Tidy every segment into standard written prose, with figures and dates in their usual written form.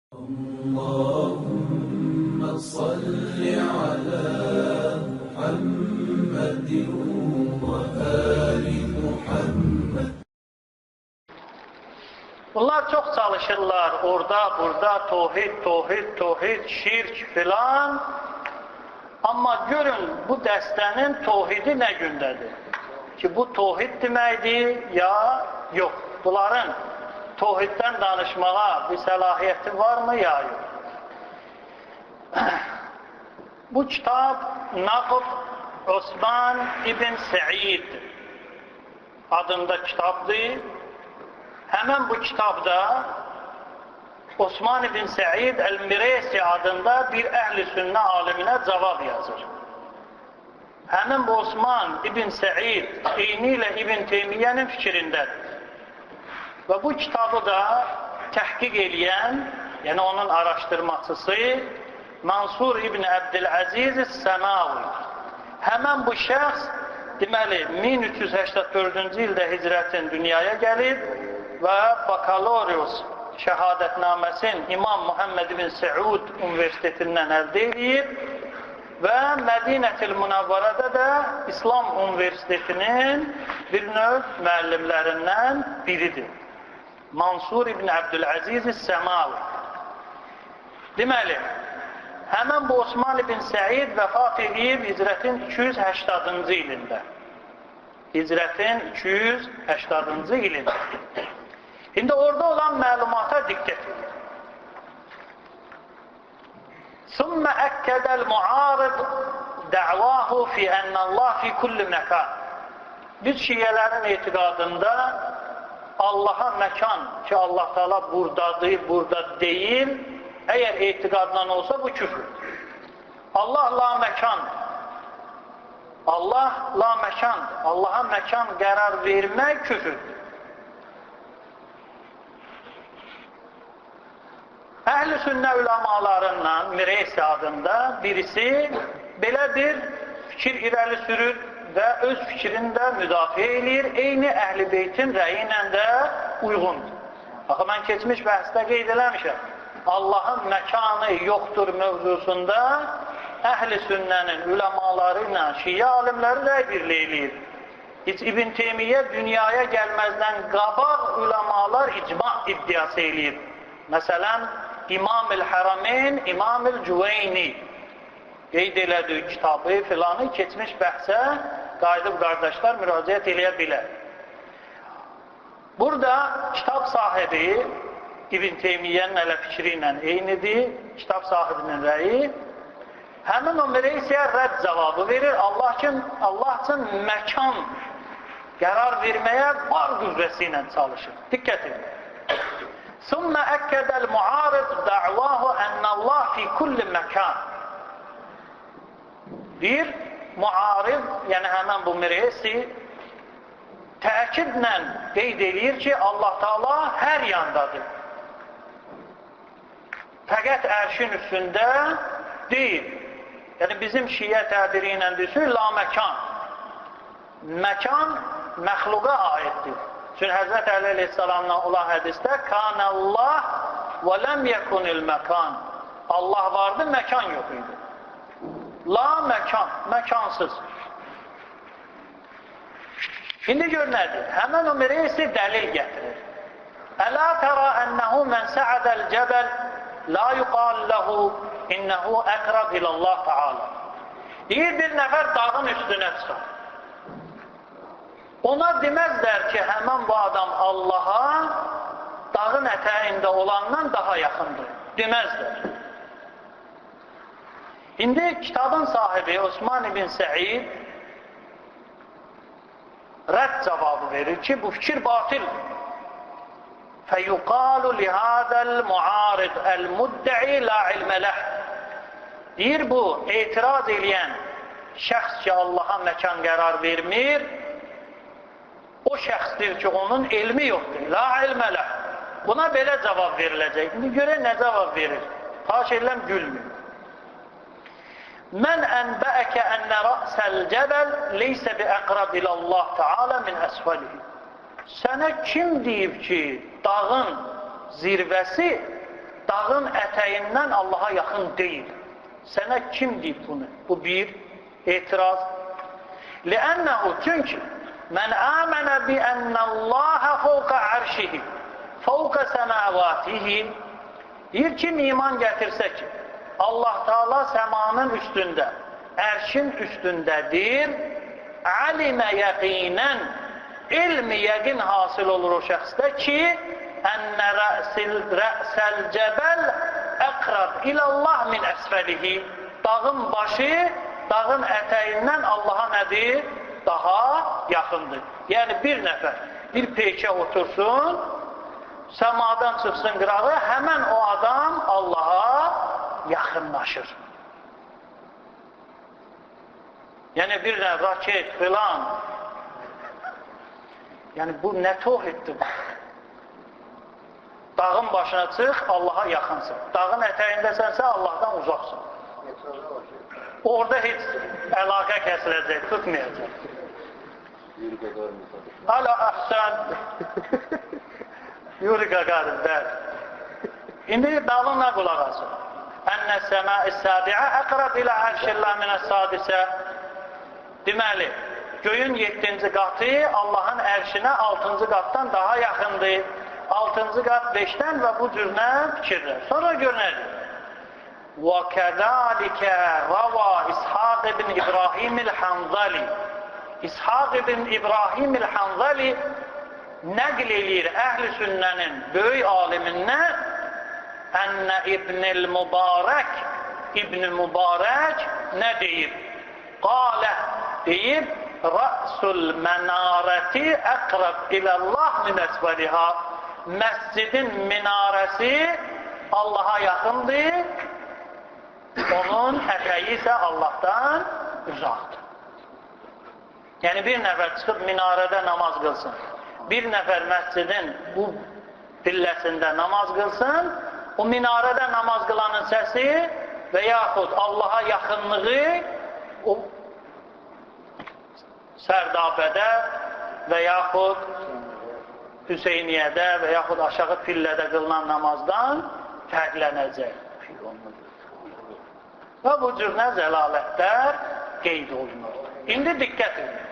اللهم صل على محمد وآل محمد. Bunlar çox çalışırlar orada, burada, tohid, tohid, tohid, şirk filan. Amma görün bu dəstənin tohidi nə gündədir? Ki bu tohid deməkdir ya yox. Bunların tohiddən danışmağa bir səlahiyyəti varmı ya yox? Bu kitab Naqd Osman İbn Səid adında kitabdır. Həmən bu kitabda Osman İbn Səid Əl-Miresi adında bir əhl-i sünnə aliminə cavab yazır. Həmin bu Osman İbn Səid eyni ilə İbn Teymiyyənin fikrindədir. Və bu kitabı da təhqiq eləyən, yəni onun araşdırmaçısı Mansur İbn Əbdüləziz Səmavi. Həmən bu şəxs deməli 1384-cü ildə hicrətin dünyaya gəlib və bakalorius şəhadətnaməsini İmam Muhammed ibn Səud Universitetindən əldə edib və Mədinətil Münəvvərədə də İslam Universitetinin bir növ müəllimlərindən biridir. Mansur ibn Əbdüləziz Səmavi. Deməli, həmən bu Osman ibn Səid vəfat edib hicrətin 280-cı ilində. Hicrətin 280-cı ilində. İndi orada olan məlumata diqqət edin. Sümme əkkədəl muarib dəvahu fi ennəllah fi kulli məkan. Biz şiələrin etiqadında Allaha məkan ki, Allah Teala buradadır, burada deyil, əgər etiqadla olsa bu küfürdür. Allah la məkandır. Allah la məkandır. Allaha məkan qərar vermək küfürdür. Əhl-i sünnə üləmalarından Miresi adında birisi belə bir fikir irəli sürür və öz fikrini də müdafiə eləyir. Eyni Əhl-i Beytin rəyi ilə də uyğundur. Axı mən keçmiş bəhsdə qeyd eləmişəm. Allahın məkanı yoxdur mövzusunda Əhl-i sünnənin üləmaları ilə şiə alimləri rəy birliyi eləyir. Heç İbn Teymiyyə dünyaya gəlməzdən qabaq üləmalar icma iddiası eləyir. Məsələn, İmam-ül Harameyn, İmam-ül Cüveyni qeyd elədiyi kitabı filanı keçmiş bəhsə qayıdıb qardaşlar müraciət eləyə bilər. Burada kitab sahibi İbn Teymiyyənin elə fikri ilə eynidir, kitab sahibinin rəyi. Həmin o Miresiyə rədd cavabı verir. Allah üçün məkan qərar verməyə var qüvvəsi ilə çalışır. Diqqət edin. Sümme əkkədəl muarib dəvahu ennəllah fi kulli məkan. Deyir, muarib, yəni həmən bu Miresi təkidlə qeyd eləyir ki, Allah Teala hər yandadır. Fəqət ərşin üstündə deyil. Yəni bizim şiə təbiri ilə deyilsə, la məkan. Məkan məxluqa aiddir. Çünki Həzrət Əli əleyhissalamdan olan hədisdə kanallah və ləm yekunil məkan. Allah vardı, məkan yox idi. La məkan, məkansız. İndi gör nədir? Həmən o Miresi dəlil gətirir. Əla tərə ənəhu mən səədəl cəbəl la yuqal ləhu innəhu əqrab ilallah təala. Deyir, bir nəfər dağın üstünə çıxar. Ona deməzlər ki, həmən bu adam Allaha dağın ətəyində olandan daha yaxındır. Deməzlər. İndi kitabın sahibi Osman ibn Səid rədd cavabı verir ki, bu fikir batildir. فَيُقَالُ لِهَذَا الْمُعَارِض الْمُدَّعِ لَا عِلْمَ لَهُ. Deyir bu, etiraz eləyən şəxs ki, Allaha məkan qərar vermir, o şəxsdir ki, onun elmi yoxdur. La ilmə ləh. Buna belə cavab veriləcək. İndi görək nə cavab verir. Xahiş edirəm, gülmür. Mən ənbəəkə ənə rəsəl cəbəl leysə bi əqrab ilallah təalə min əsfəlihi. Sənə kim deyib ki, dağın zirvəsi dağın ətəyindən Allaha yaxın deyil. Sənə kim deyib bunu? Bu bir etiraz. Li'ənəhu, çünki mən əmənə bi ənəllaha fovqa ərşihi, fovqa səməvatihi, deyir, kim iman gətirsə ki, Allah Teala səmanın üstündə, ərşin üstündədir, alimə yəqinən, elmi yəqin hasil olur o şəxsdə ki, ənə rə'səl cəbəl əqrab ilallah min əsfəlihi, dağın başı, dağın ətəyindən Allaha nədir? Daha yaxındır. Yəni, bir nəfər bir peykə otursun, səmadan çıxsın qırağı, həmən o adam Allaha yaxınlaşır. Yəni, bir nə raket filan. Yəni, bu nə tohiddir? Dağın başına çıx, Allaha yaxınsın. Dağın ətəyindəsənsə, Allahdan uzaqsın. Orada heç əlaqə kəsiləcək, tutmayacaq. Alə əhsən. Yuri Gagarin, bəli. İndi dalınla qulaq asın. Ənə səma-i səbiə əqrab ilə ərşillah minəs-sadisə. Deməli, göyün 7-ci qatı Allahın ərşinə 6-cı qatdan daha yaxındır. 6-cı qat 5-dən və bu cür nə fikirlər. Sonra gör nədir? وَكَذَلِكَ رَوَى İshaq ibn İbrahim el-Hanzali. İshaq ibn İbrahim el-Hanzali nəql eləyir əhl-i sünnənin böyük alimindən ənə İbn-i Mübarək, İbn-i Mübarək nə deyib? Qalə deyib, rəsul mənarəti əqrab ilallah min əsfəliha. Məscidin minarəsi Allaha yaxındır, onun ətəyi isə Allahdan uzaqdır. Yəni, bir nəfər çıxıb minarədə namaz qılsın, bir nəfər məscidin bu pilləsində namaz qılsın, o minarədə namaz qılanın səsi və yaxud Allaha yaxınlığı o Sərdabədə və yaxud Hüseyniyyədə və yaxud aşağı pillədə qılınan namazdan fərqlənəcək. Və bu cür nə zəlalətlər qeyd olunur. İndi diqqət edin.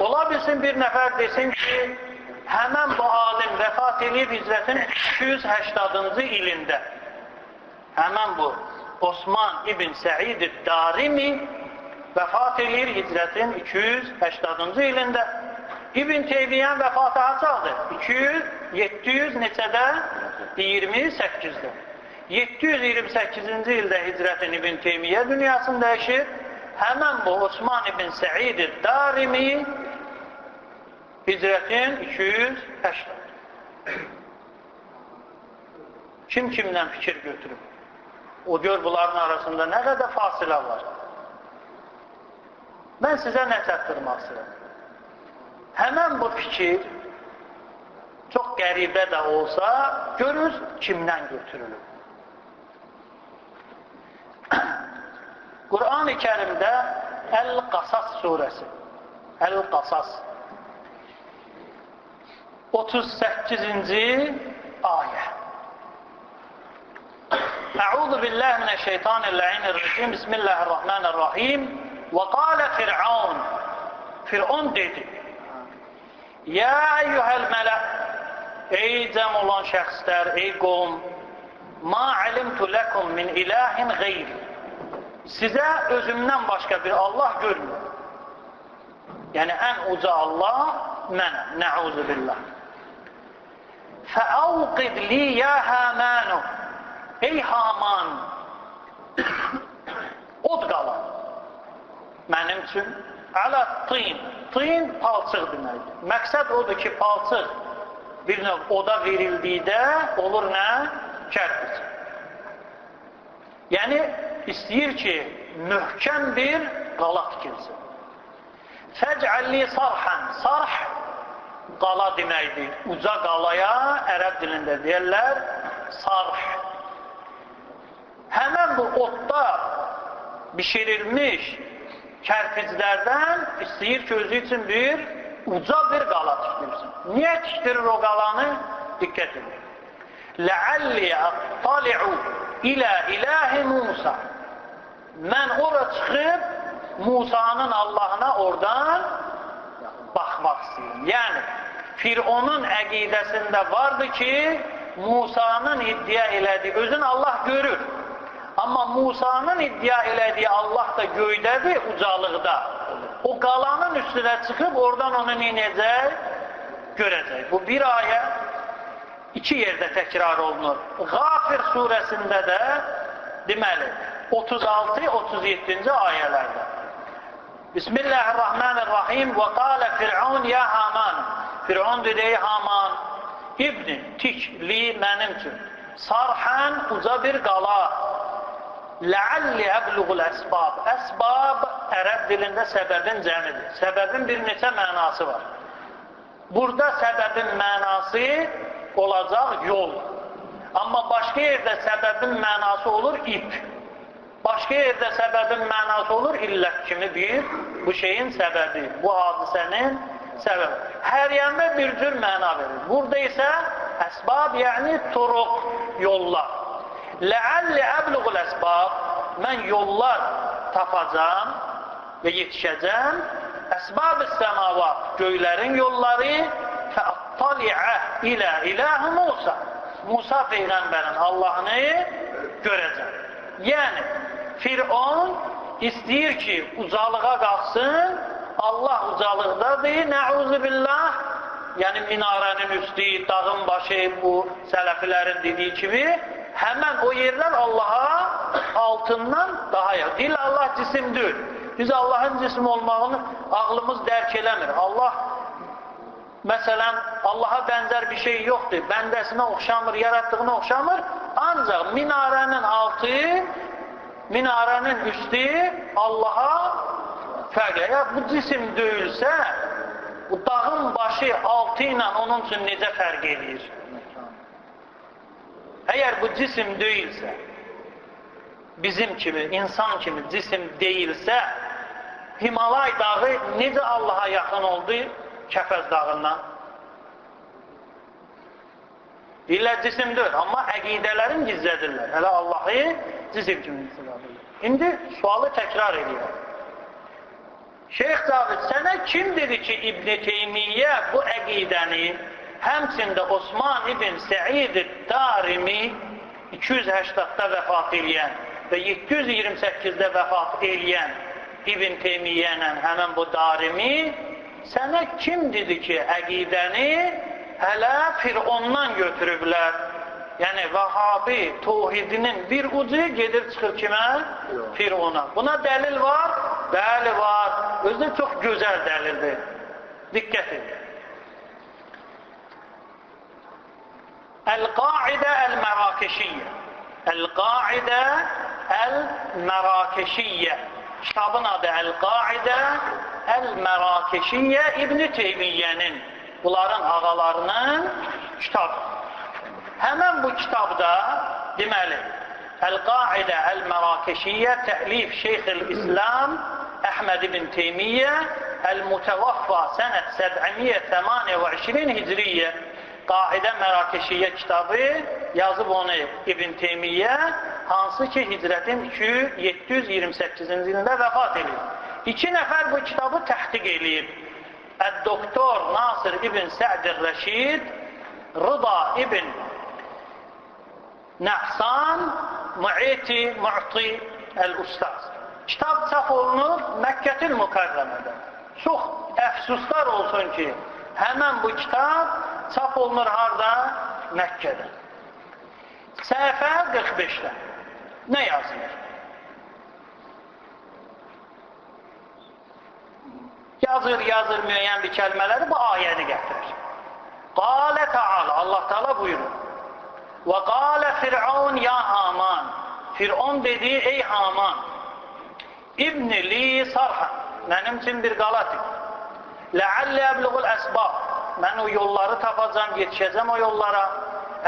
Ola bilsin bir nəfər desin ki, həmən bu alim vəfat eləyib hicrətin 280-cı ilində. Həmən bu Osman ibn Səid Darimi vəfat eləyir hicrətin 280-cı ilində. İbn Teymiyyənin vəfatı haçadır? 700 neçədə? 28-də. 728-ci ildə hicrətin İbn Teymiyyə dünyasını dəyişir. Həmən bu Osman ibn Səid Darimi hicrətin 280. Kim kimdən fikir götürüb? O gör bunların arasında nə qədər fasilə var. Mən sizə nə çatdırmaq istəyirəm? Həmən bu fikir çox qəribə də olsa, görür kimdən götürülür. Qur'an-ı Kərimdə Əl-Qasas surəsi, Əl-Qasas 38-ci ayə. Əuzu billahi mineşşeytanirracim. Bismillahirrahmanirrahim. Və qalə Fir'aun. Fir'aun dedi: Ya eyyuhəl mələ, ey cəm olan şəxslər, ey qovm, ma alimtu lekum min ilahin qeyri. Sizə özümdən başqa bir Allah görmür. Yəni ən uca Allah mənəm. Nəuzu billah. Fəavqid li ya Hamanu. Ey Haman, od qala mənim üçün alə tin. Tin palçıq deməkdir. Məqsəd odur ki, palçıq bir növ oda verildikdə olur nə? Kərpic. Yəni, istəyir ki, möhkəm bir qala tikilsin. Fəcəlli sarhan. Sarh qala deməkdir. Uca qalaya ərəb dilində deyərlər sarh. Həmən bu odda bişirilmiş kərpiclərdən istəyir ki, özü üçün bir uca bir qala tikdirsin. Niyə tikdirir o qalanı? Diqqət edin. Ləalli əttali'u ilə ilahi Musa. Mən ora çıxıb Musanın Allahına oradan baxmaq istəyirəm. Yəni, Fironun əqidəsində vardı ki, Musanın iddia elədiyi, özünü Allah görür. Amma Musanın iddia elədiyi Allah da göydədir, ucalıqda. O qalanın üstünə çıxıb oradan onu nə edəcək? Görəcək. Bu bir ayə iki yerdə təkrar olunur. Qafir surəsində də deməli 36-37-ci ayələrdə. Bismillahirrahmanirrahim. Və qalə Fir'un ya Haman. Fir'un dedi, ey Haman, İbni, tik, li, mənim üçün. Sarhan, uca bir qala. Ləalli əbluğul əsbab. Əsbab ərəb dilində səbəbin cəmidir. Səbəbin bir neçə mənası var. Burada səbəbin mənası olacaq yol. Amma başqa yerdə səbəbin mənası olur ip. Başqa yerdə səbəbin mənası olur illət kimi bir bu şeyin səbəbi, bu hadisənin səbəbi. Hər yanda bir cür məna verir. Burada isə əsbab, yəni turuq, yollar. Ləalli əbluğul əsbab, mən yollar tapacam və yetişəcəm. Əsbab-ı səmavat, göylərin yolları, fəattali'ə ilə ilahi Musa. Musa Peyğəmbərin Allahını görəcəm. Yəni, Firon istəyir ki, ucalığa qalxsın, Allah ucalıqdadır, nəuzubillah, yəni minarənin üstü, dağın başı, bu sələfilərin dediyi kimi, həmən o yerlər Allaha altından daha yaxın. Deyirlər, Allah cisim deyil. Biz Allahın cisim olmağını ağlımız dərk eləmir. Allah, məsələn, Allaha bənzər bir şey yoxdur. Bəndəsinə oxşamır, yaratdığına oxşamır. Ancaq minarənin altı, minarənin üstü Allaha fərqli. Əgər bu cisim deyilsə, bu dağın başı altı ilə onun üçün necə fərq eləyir? Əgər bu cisim deyilsə, bizim kimi, insan kimi cisim deyilsə, Himalay dağı necə Allaha yaxın oldu Kəfəz dağından? Deyirlər, cisim deyil, amma əqidələrin gizlədirlər. Hələ Allahı cisim kimi gizlədirlər. İndi sualı təkrar edirlər. Şeyx Cavid, sənə kim dedi ki, İbn-i Teymiyyə bu əqidəni, həmçində Osman ibn Səid Darimi 280-da vəfat eləyən və 728-də vəfat eləyən İbn Teymiyyə ilə həmən bu Darimi, sənə kim dedi ki, əqidəni hələ Firondan götürüblər? Yəni, Vahabi tohidinin bir ucu gedir çıxır kimə? Firona. Buna dəlil var? Bəli, var. Özü çox gözəl dəlildir. Diqqət edin. Əl-Qaidə Əl-Mərakeşiyyə. Əl-Qaidə Əl-Mərakeşiyyə. Kitabın adı Əl-Qaidə Əl-Mərakeşiyyə İbn-i Teymiyyənin, bunların ağalarının kitabı. Həmən bu kitabda, deməli, Əl-Qaidə Əl-Mərakeşiyyə tə'lif Şeyxül-İslam Əhməd ibn Teymiyyə Əl-Mütəvəffa sənət 728 Hicriyyə. Qaidə Mərakeşiyyə kitabı yazıb onu İbn Teymiyyə, hansı ki hicrətin 728-ci ilində vəfat edib. İki nəfər bu kitabı təhqiq eləyib. Əd-Doktor Nasir ibn Sə'd Rəşid, Rıda ibn Nəhsan, Mu'ti Mu'ti Əl-Ustaz. Kitab çap olunur Məkkətül Mükərrəmədə. Çox əfsuslar olsun ki, həmən bu kitab çap olunur harda? Məkkədə. Səhifə 45-də. Nə yazılır? Yazır, yazır müəyyən bir kəlmələri, bu ayəni gətirir. Qalə Teala, Allah Teala buyurur. Və qalə Fir'un ya Haman. Fir'un dedi, ey Haman, İbni li sarhan, mənim üçün bir qala tik. Ləalli əbluğul əsbab, mən o yolları tapacam, yetişəcəm o yollara.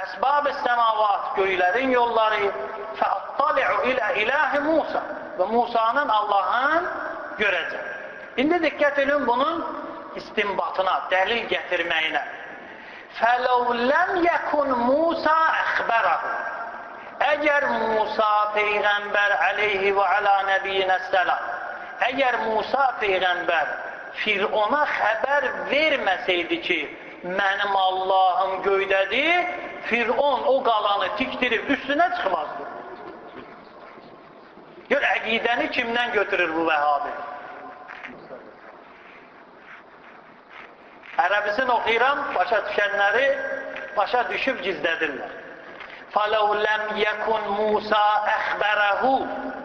Əsbab-ı səmavat, göylərin yolları. Fəattali'u ilə ilahi Musa. Və Musanın Allahın görəcəm. İndi diqqət edin bunun istinbatına, dəlil gətirməyinə. Fələv ləm yəkun Musa əxbərahu. Əgər Musa Peyğəmbər əleyhi və alə nəbiyyinəssəlam, əgər Musa Peyğəmbər Firona xəbər verməsəydi ki, mənim Allahım göydədir, Firon o qalanı tikdirib üstünə çıxmazdı. Gör, əqidəni kimdən götürür bu vəhabi? Ərəbisini oxuyuram, başa düşənləri başa düşüb gizlədirlər. فَلَوْ لَمْ يَكُنْ Musa əxbərəhu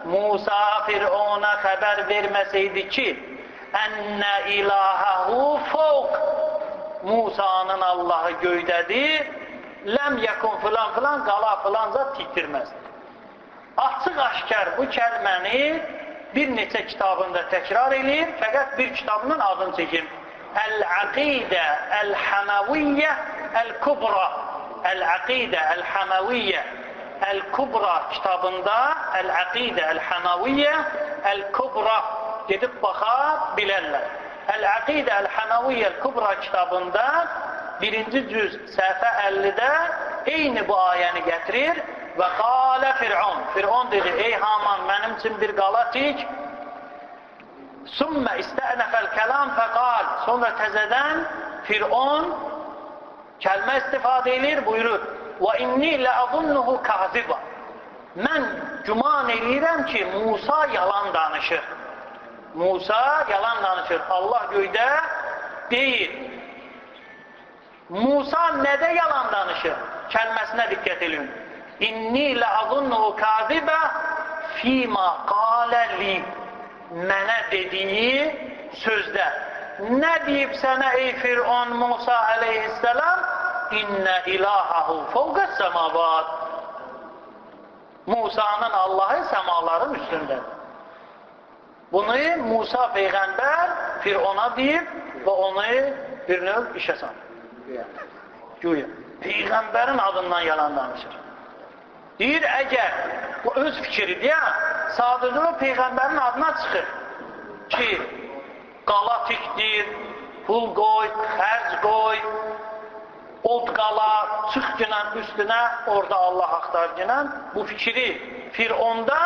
Musa Firona xəbər verməsəydi ki, ənnə ilahəhu fovq Musanın Allahı göydədir, ləm yəkun filan filan, qala filan zat tikdirməzdi. Açıq-aşkar bu kəlməni bir neçə kitabında təkrar eləyir, fəqət bir kitabının adını çəkim. Əl-Əqidə Əl-Həməviyyə Əl-Kubra Əl-Əqidə Əl-Həməviyyə Əl-Kubra kitabında Əl-Əqidə Əl-Həməviyyə Əl-Kubra gedib baxa bilərlər. Əl-Əqidə Əl-Həməviyyə Əl-Kubra kitabında birinci cüz səhifə 50-də eyni bu ayəni gətirir və qalə Firon. Firon dedi, ey Haman, mənim üçün bir qala tik. Sümmə istənəfəl kəlam fəqal. Sonra təzədən Firon kəlmə istifadə edir, buyurur. Və inni ləəzunnuhu kaziba. Mən güman eləyirəm ki, Musa yalan danışır. Musa yalan danışır. Allah göydə deyil. Musa nədə yalan danışır? Kəlməsinə diqqət edin. İnni ləəzunnuhu kazibə fīmā qalə li. Mənə dediyi sözdə. Nə deyib sənə ey Firon Musa əleyhissalam? İnnə ilahahu fovqəs səmavat. Musanın Allahı səmaların üstündədir. Bunu Musa Peyğəmbər Firona deyib və onu bir növ işə salır. Güya. Peyğəmbərin adından yalan danışır. Deyir, əgər bu öz fikri deyə, sadəcə o Peyğəmbərin adına çıxır ki, qala tikdir, pul qoy, xərc qoy, od qala, çıx günən üstünə, orada Allah axtar günən. Bu fikri Fironda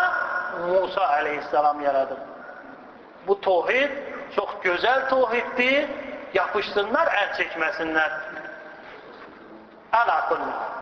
Musa əleyhissalam yaradır. Bu tohid çox gözəl tohiddir, yapışsınlar, əl çəkməsinlər. Əla kulli.